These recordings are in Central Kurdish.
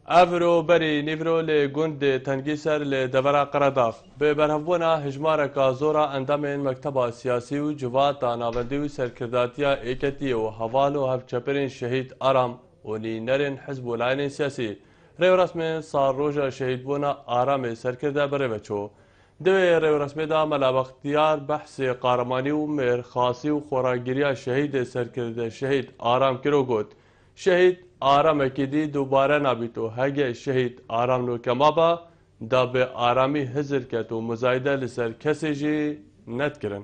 ئەڤرۆ بەری نیڤرۆ لێ گوندێ تەنگیسەر لێ دەڤەرا قەرەداغ بێ بەرهەڤبوونا هژمارەکا زۆرا ئەندامێن مەکتەبا سیاسی و جڤاتا ناڤەندی و سەرکرداتیا ئێکەتیێ و هەڤال و هەڤچەپرێن شەهید ئارام و نینەرێن حزب و لایەنێن سیاسی رێورەسمێن ساڵرۆژا شەهیدبوونا ئارامێ سەرکردە بەرێڤە چۆ. دوێ رێورەسمێدا مەلا بەختیار بەحسێ قارەمانی و مێرخاسی و خۆراگیریا شەهیدێ سەرکردە شەهید ئارام کرد و گوت، شەهید ئارامێکی دی دووبارە نابیت و هەگە شەهید ئارام نوکە مابا دا بێ ئارامی هزر کەت و مزایدە لەسەر کەسێ ژی نەدکرن.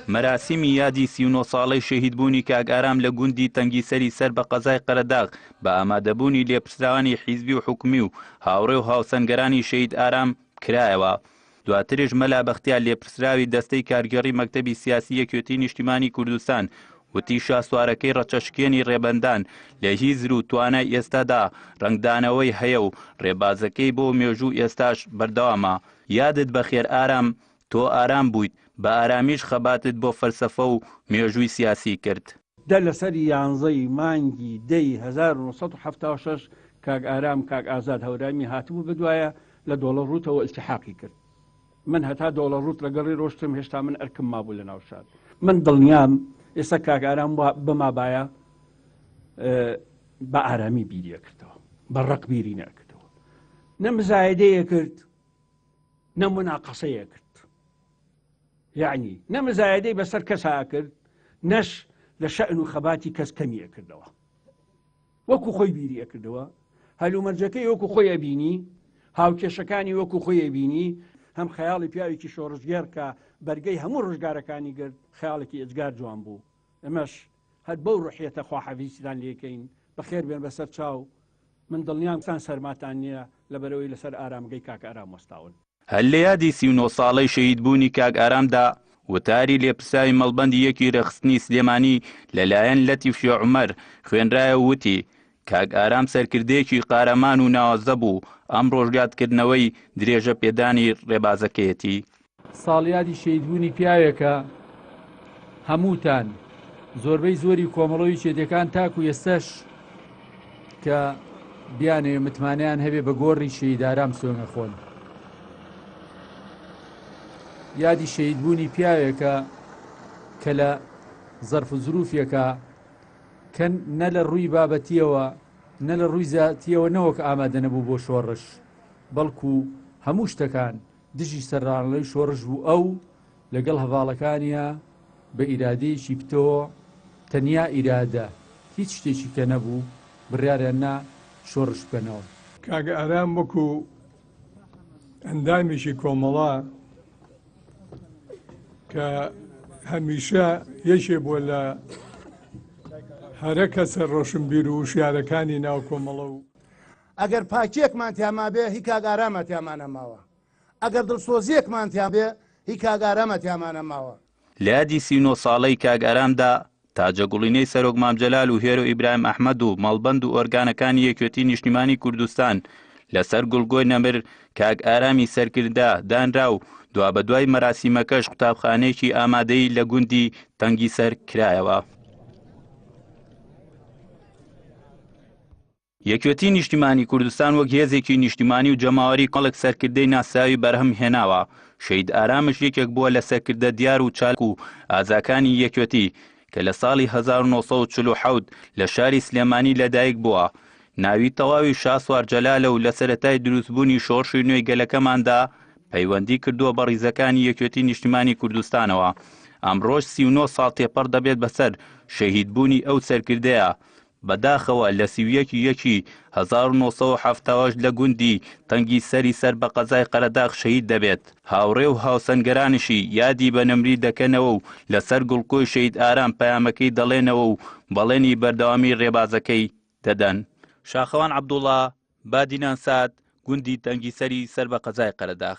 مەراسیمی یادی 39 ساڵەی شەهیدبوونی کاک ئارام لە گوندی تەنگیسەری سەر بە قەزای قەرەداغ بە ئامادەبوونی لێپرسراوانی حیزبی و حکومی و هاوڕێ و هاوسەنگەرانی شەهید ئارام کرایەوە. دواتریش مەلا بەختیار لێپرسراوی دەستەی کارگێڕی مەکتەبی سیاسی یەکێتی نیشتیمانی کوردستان وتی شاسوارەکەی ڕەچەشکێنی ڕێبەندان لە هیزر و توانای ئێستادا ڕەنگدانەوەی هەیە و ڕێبازەکەی بۆ مێژوو ئێستاش بەردەوامە. یادت بەخێر ئارام، تۆ ئارام بوویت، بە ئارامیش خەباتت بۆ فەلسەفە و مێژووی سیاسی کرد. دە لەسەر یانزەی مانگی دەی 1976 کاک ئارام کاک ئازاد هەورامی هاتبوو بەدوایە لە دۆڵە ڕووتەوە ئیلتیحاقی کرد. من هەتا دۆڵە ڕووت لەگەڵی ڕۆشتم هێشتا من ئەرکم مابوو لە ناو شار. من دڵنیام ئێستا کاک ئارام بمابایە بە ئارامی بیری ئەکردەوە، بە ڕق بیری نەکردەوە. نە مزایدەیە کرد نە مناقەسەیە کرد. یعنی نە مزایدەی بەسەر کەس ئەکرد نەش لە شەئن و خەباتی کەس کەمی ئەکردەوە. وەکو خۆی بیری ئەکردەوە، هەلومەرجەکەی وەکو خۆی ئەبینی، هاوکێشەکانی وەکو خۆی ئەبینی، هەم خەیاڵی پیاوێکی شۆڕشگێڕ کە بەرگەی هەموو ڕۆژگارەکانی گرت، خەیاڵێکی ئێجگار جوان بوو. ئێمەش هەر بەو ڕوحیەتە خواحافیزیتان لێکەین. بەخێر بێن بەسەر چاو. من دڵنیام سەرماتان نییە، لەبەرئەوەی لەسەر ئارامگەی کاک ئارام وەستاون. هەر لە یادی 39 ساڵەی شەهیدبوونی کاک ئارامدا، وتاری لێپرسراوی مەڵبەندی یەکی رێکخستنی سلێمانی لەلایەن لەتیف شێخ عومەر خوێنرایەوە وتی، کاک ئارام سەرکردەیەکی قارەمان و ناوازە بوو، ئەمڕۆش یادکردنەوەی درێژە پێدانی رێبازەکەیەتی. ساڵیادی شەهیدبوونی پیاوێکە هەمووتان، زۆربەی زۆری کۆمەڵە و یەکێتیەکان تاکو ئێستەش کە بیانەوێ متمانەیان هەبێ بە گۆڕی شەهید ئارام سوێنگە خۆن. یادی شەهیدبوونی پیاوێکە کە لە زەرف و زروفێکە کە نە لە ڕووی بابەتیەوە نە لە ڕووی زاتیەوە نەوەک ئامادە نەبوو بۆ شۆڕش، بەڵکو هەموو شتەکان دژی سەرڕانەوەی شۆڕش بوو ئەو لەگەڵ هەڤاڵەکانیا بە ئیرادەیەکی پتەوە تەنیا ئیرادە هیچ شتێکی کە نەبوو بڕیاریان نا شۆڕش بکەنەوە. کاک ئارام وەکو ئەندامێکی کۆمەڵە کە هەمیشە یەکێ بووە لە هەرە کەسە ڕۆشنبیر و وشیارەکانی ناو کۆمەڵە و ئەگەر پاکیەکمان تیا مابێ هی کاک ئارامە تیامانە ماوە ئەگەر دڵسۆزیەکمان تیا بێ هی کاک ئارامە تیامانە ماوە. لە یادی 39 ساڵەی کاک ئارامدا، تاجەگوڵینەی سەرۆک مام جەلال و هێرۆ ئیبراهیم ئەحمەد و مەڵبەند و ئۆرگانەکانی یەکێتی نیشتیمانی کوردستان لەسەر گوڵگۆی نەمر کاک ئارامی سەرکردە دانرا و دوابەدوای مەراسیمەکەش قوتابخانەیەکی ئامادەیی لە گوندی تەنگیسەر کرایەوە. یەکێتی نیشتیمانی کوردستان وەک هێزێکی نیشتیمانی و جەماوەری کەڵک سەرکردەی ناسراوی بەرهەم هێناوە، شەهید ئارامش یەکێک بووە لە سەرکردە دیار و چالاک و ئازاکانی یەکێتی کە لە ساڵی 1947 لە شاری سلێمانی لەدایک بووە. ناوی تەواوی شاسوار جەلالە و لە سەرەتای دروستبوونی شۆڕشی نوێی گەلەکەماندا پەیوەندی کردووە بە ڕیزەکانی یەکێتی نیشتیمانی کوردستانەوە. ئەمڕۆش 39 ساڵ تێپەڕ دەبێت بەسەر شەهیدبوونی ئەو سەرکردەیە بەداخەوە لە 31 ی یەکی 1978 لە گوندی تەنگی سەری سەر بە قەزای قەرەداغ شەهید دەبێت، هاوڕێ و هاوسەنگەرانیشی یادی بە نەمری دەکەنەوە و لەسەر گوڵکۆی شەهید ئارام پەیامەکەی دەڵێنەوە و بەڵێنی بەردەوامی رێبازەکەی دەدەن. شاخەوان عەبدوڵا، بادینان سات، گوندی تەنگیسەری سەر بە قەزای قەرەداغ.